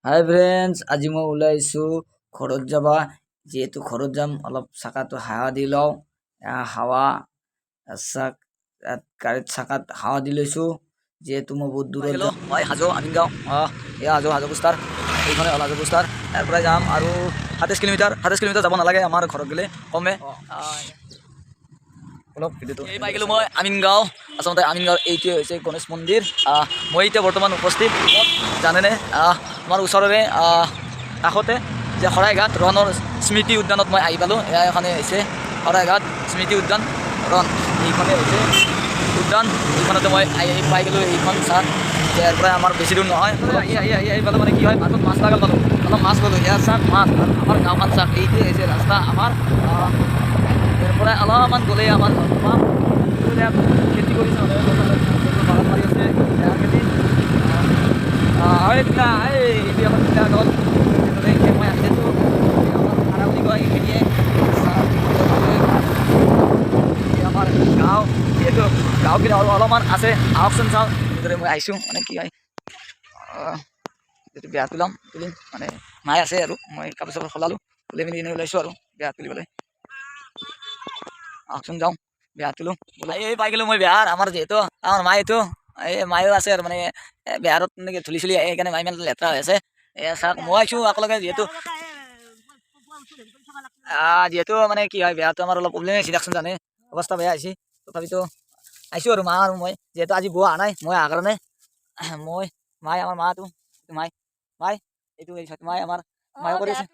হাই friends, আজি মই ওলাইছোঁ ঘৰত যাবা। যিহেতু ঘৰত যাম, অলপ চাকাটো হাৱা দি লওঁ। এয়া হাৱা চাক, ইয়াত গাড়ীত চাকাত হাৱা দি লৈছোঁ, যিহেতু মই বহুত দূৰত যাম। মই হাজো আমিনগাঁও, এয়া হাজো, হাজো পোষ্টাৰ। এইখনে হ'ল হাজো পোষ্টাৰ। ইয়াৰ পৰাই যাম আৰু 27 কিলোমিটাৰ। 27 কিলোমিটাৰ যাব নালাগে আমাৰ ঘৰত গ'লে কমে। অলপ ভিডিঅ'টো এই পাই গ'লোঁ মই আমিনগাঁও। আচলতে আমিনগাঁৱৰ এইটোৱে হৈছে গণেশ মন্দিৰ। মই এতিয়া বৰ্তমান উপস্থিত ক'ত জানেনে? আমাৰ ওচৰৰে কাষতে যে শৰাইঘাট ৰণৰ স্মৃতি উদ্যানত মই আহি পালোঁ। এয়া এখনে হৈছে শৰাইঘাট স্মৃতি উদ্যান ৰণ। এইখনে হৈছে উদ্যান। এইখনতে মই আহি পাই গ'লোঁ। এইখন চাহ ইয়াৰ পৰা আমাৰ বেছি দূৰ নহয়। আহি আহি আহি আহি পালোঁ। মানে কি হয়, বাটত মাছ লাগাল পালোঁ, অলপ মাছ ল'লোঁ। এয়া চাওক মাছ আৰু আমাৰ গাঁওখন চাওক। এইটোৱে হৈছে ৰাস্তা আমাৰ। ইয়াৰ পৰা অলপমান গ'লেই আমাৰ ঘৰ পাম। ইয়াত খেতি কৰিছে মানুহে, বাগান মাৰি আছে। এয়া খেতি। এইবিলাক এই এইটো এখন তিলা গছ। তেনেদৰে এতিয়া মই আহিছোঁ। আমাৰ ভাড়া বুলি কয় এইখিনিয়ে। এই আমাৰ গাঁও, যিহেতু গাঁওখিনি আৰু অলপমান আছে। আহকচোন চাওঁ। এনেদৰে মই আহিছোঁ। মানে কি হয়, যিটো বেয়া তোলাম তুলিম, মানে মায়ে আছে আৰু মই কাপোৰ চাপোৰ সলালোঁ, তুলি মেলি এনেই ওলাইছোঁ আৰু বেয়া তুলিবলৈ। আহকচোন যাওঁ, বেয়া তোলোঁ। এই পাই গ'লোঁ মই বিহাৰ। আমাৰ যিহেতু আমাৰ মায়ে এইটো এই মায়েও আছে আৰু মানে বিহাৰত এনেকৈ ধূলি চুলি আহে, সেইকাৰণে মায়ে ইমান লেতেৰা হৈ আছে। এয়া চাওক, মই আহিছোঁ একেলগে। যিহেতু মানে কি হয়, বিহাৰটো আমাৰ অলপ প্ৰব্লেম হৈছে দিয়কচোন, জানে, অৱস্থা বেয়া হৈছে। তথাপিতো আহিছোঁ আৰু মা আৰু মই। যিহেতু আজি বৌ অহা নাই, মই অহাৰ কাৰণে মই মায়ে, আমাৰ মাটো এইটো মাই মাই এইটো এই মাই আমাৰ মায়ে কৰি আছে।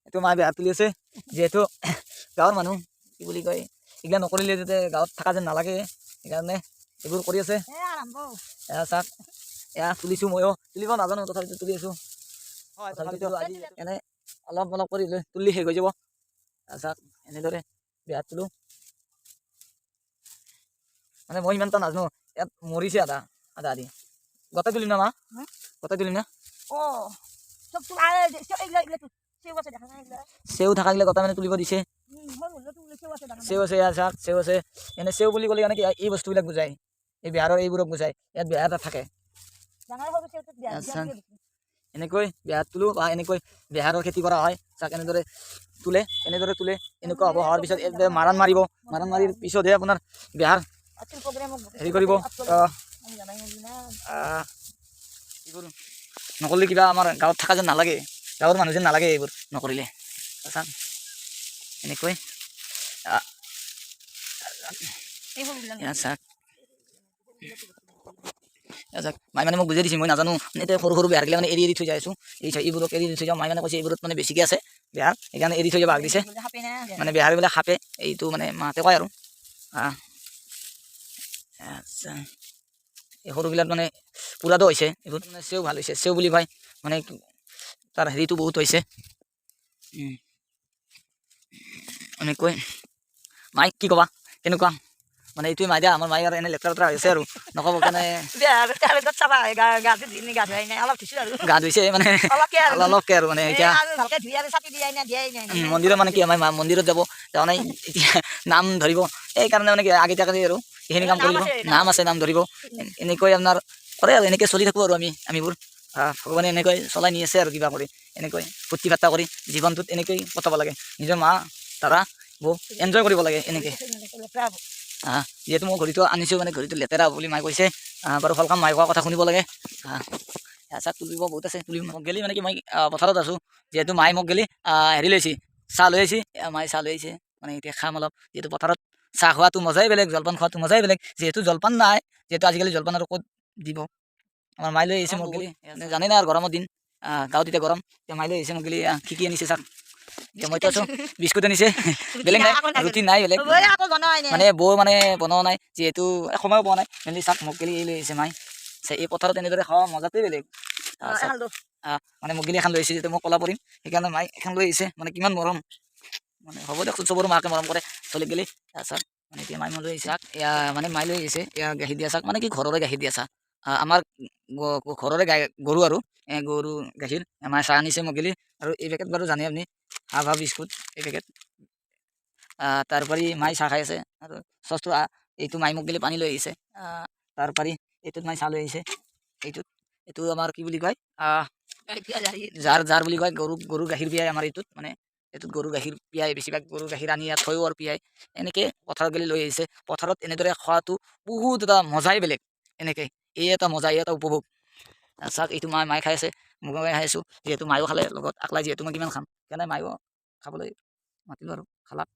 এইটো মায়ে বেহাৰ তুলি আছে। যিহেতু গাঁৱৰ মানুহ, কি বুলি কয়, এইগিলা নকৰিলে যাতে গাঁৱত থকা যেন নালাগে, সেইকাৰণে এইবোৰ কৰি আছে। এয়া চাওক, এয়া তুলিছোঁ। ময়ো তুলিব নাজানো, তথাপিতো তুলি আছোঁ। তথাপিতো আজি এনে অলপ অলপ কৰি লৈ তুলি শেষ হৈ যাব। এয়া চাওক, এনেদৰে বেয়া তোলোঁ। মানে মই ইমান এটা নাজানো। ইয়াত মৰিছে আধা আধা আধি। গোটাই তুলিম না মা? গোটাই তুলিম না? চেও থাকাগিলা গোটাই মানে তুলিব দিছে। চেও আছে, ইয়াত চাওক, চেও আছে। এনে চেও বুলি ক'লে মানে কি, এই বস্তুবিলাক বুজায়, এই বিহাৰৰ এইবোৰক বুজায়। ইয়াত বিহাৰ এটা থাকে। আচ্ছা, এনেকৈ বিহাৰত তোলোঁ বা এনেকৈ বিহাৰৰ খেতি কৰা হয়। চাওক, এনেদৰে তোলে, এনেদৰে তোলে। এনেকুৱা হ'ব। হোৱাৰ পিছত এনেদৰে মাৰাণ মাৰিব। মাৰাণ মাৰিৰ পিছতহে আপোনাৰ বিহাৰ হেৰি কৰিব। এইবোৰ নকৰিলে কিবা আমাৰ গাঁৱত থকা যেন নালাগে, গাঁৱৰ মানুহ যেন নালাগে এইবোৰ নকৰিলে। চাওক, এনেকৈ। ইয়াত চাওক, ইয়াত চাওক। মায়ে মানে মোক বুজাই দিছে, মই নাজানো। মানে এতিয়া সৰু সৰু বিহাৰগিলা মানে এৰি এৰি থৈ যাই আছোঁ। এই চাওক, এইবোৰক এৰি থৈ যাওঁ। মায়ে মানে কৈছে, এইবোৰত মানে বেছিকৈ আছে বিহাৰ, সেইকাৰণে এৰি থৈ যাব হাক দিছে। মানে বিহাৰবিলাক সাপে, এইটো মানে মাহঁতে কয় আৰু। আচ্ছা, এই সৰুবিলাক মানে পুৰাটো হৈছে। এইবোৰ মানে চেও ভাল হৈছে। চেও বুলি কয়, মানে তাৰ হেৰিটো বহুত হৈছে। এনেকৈ মাইক কি ক'বা, কেনেকুৱা মানে এইটোৱে মাই দিয়া। আমাৰ মায়ে আৰু এনে লেতেৰা লেতেৰা হৈছে আৰু নক'ব কেনে। গা ধুইছে মানে অলপকে আৰু মানে এতিয়া মন্দিৰত মানে কি, আমাৰ মা মন্দিৰত যাব যোৱা নাই, এতিয়া নাম ধৰিব। সেইকাৰণে মানে কি আগতীয়াকৈ আৰু এইখিনি কাম কৰিব। নাম আছে, নাম ধৰিব। এনেকৈ আপোনাৰ কৰে আৰু এনেকৈ চলি থাকোঁ আৰু আমি আমিবোৰ ভগৱানে এনেকৈ চলাই নি আছে আৰু কিবা কৰি এনেকৈ ফূৰ্তি ফাৰ্তা কৰি জীৱনটোত এনেকৈ কটাব লাগে। নিজৰ মা, দাদা, বৌ এনজয় কৰিব লাগে এনেকৈ। যিহেতু মই ঘড়ীটো আনিছোঁ, মানে ঘড়ীটো লেতেৰা বুলি মায়ে কৈছে। বাৰু ভাল কাম, মায়ে কোৱা কথা শুনিব লাগে। চাহ তুলিব বহুত আছে, তুলিম। মোক গেলি মানে কি, মই পথাৰত আছোঁ। যিহেতু মায়ে মোক গেলি হেৰি লৈছে, চাহ লৈ আহিছে। মায়ে চাহ লৈ আহিছে, মানে এতিয়া খাম অলপ। যিহেতু পথাৰত চাহ খোৱাটো মজাই বেলেগ, জলপান খোৱাটো মজাই বেলেগ। যিহেতু জলপান নাই, যিহেতু আজিকালি জলপান আৰু ক'ত দিব। আমাৰ মায়ে লৈ আহিছে মোক গেলি। জানে না আৰু গৰমৰ দিন, গাঁৱত এতিয়া গৰম। এতিয়া মায়ে লৈ আহিছে মোক গেলি। কি কি আনিছে চাওক। এতিয়া মইতো আছোঁ, বিস্কুট আনিছে, বেলেগ নাই, ৰুটি নাই বেলেগ। মানে বৌ মানে বনোৱা নাই, যিহেতু সময়ো পোৱা নাই। মেইনলি চাওক, মোক গেলি এই লৈ আহিছে মায়ে। এই পথাৰত এনেদৰে খোৱা মজাটোৱে বেলেগ। মানে মোক গেলি এখন লৈ আহিছে, যিহেতু মই ক'লা পৰিম, সেইকাৰণে মায়ে এখন লৈ আহিছে। মানে কিমান মৰম মানে। হ'ব দিয়কচোন, চবৰে মাকে মৰম কৰে চলি গেলি। চাওক, মানে এতিয়া মায়ে মই লৈ আহিছে। চাওক, এয়া মানে মায়ে লৈ আহিছে। এয়া গাখীৰ দিয়া চাওক, মানে কি ঘৰৰে গাখীৰ দিয়া চাহ। আমাৰ ঘৰৰে গাই গৰু আৰু গৰু গাখীৰ মায়ে চাহ আনিছে মোক গেলি। আৰু এই পেকেট বাৰু জানে আপুনি, হাফ হাফ বিস্কুট এই পেকেট। তাৰোপৰি মায়ে চাহ খাই আছে। আৰু চচটো এইটো মায়ে মোক গেলি পানী লৈ আহিছে। তাৰোপৰি এইটোত মায়ে চাহ লৈ আহিছে। এইটোত এইটো আমাৰ কি বুলি কয়, জাৰ জাৰ বুলি কয়। গৰু গাখীৰ পিয়াই আমাৰ এইটোত, মানে এইটোত গৰু গাখীৰ পিয়াই বেছিভাগ। গৰু গাখীৰ আনি ইয়াত থয়ো আৰু পিয়াই। এনেকৈ পথাৰত গ'লে লৈ আহিছে। পথাৰত এনেদৰে খোৱাটো বহুত এটা মজাই বেলেগ। এনেকৈ এই এটা মজা, এই এটা উপভোগ। চাওক, এইটো মায়ে খাই আছে, মই খাই আছোঁ। যিহেতু মায়েও খালে লগত আকলাই, যিহেতু মই কিমান খাম, সেইকাৰণে মায়েও খাবলৈ মাতিলোঁ আৰু খালাক।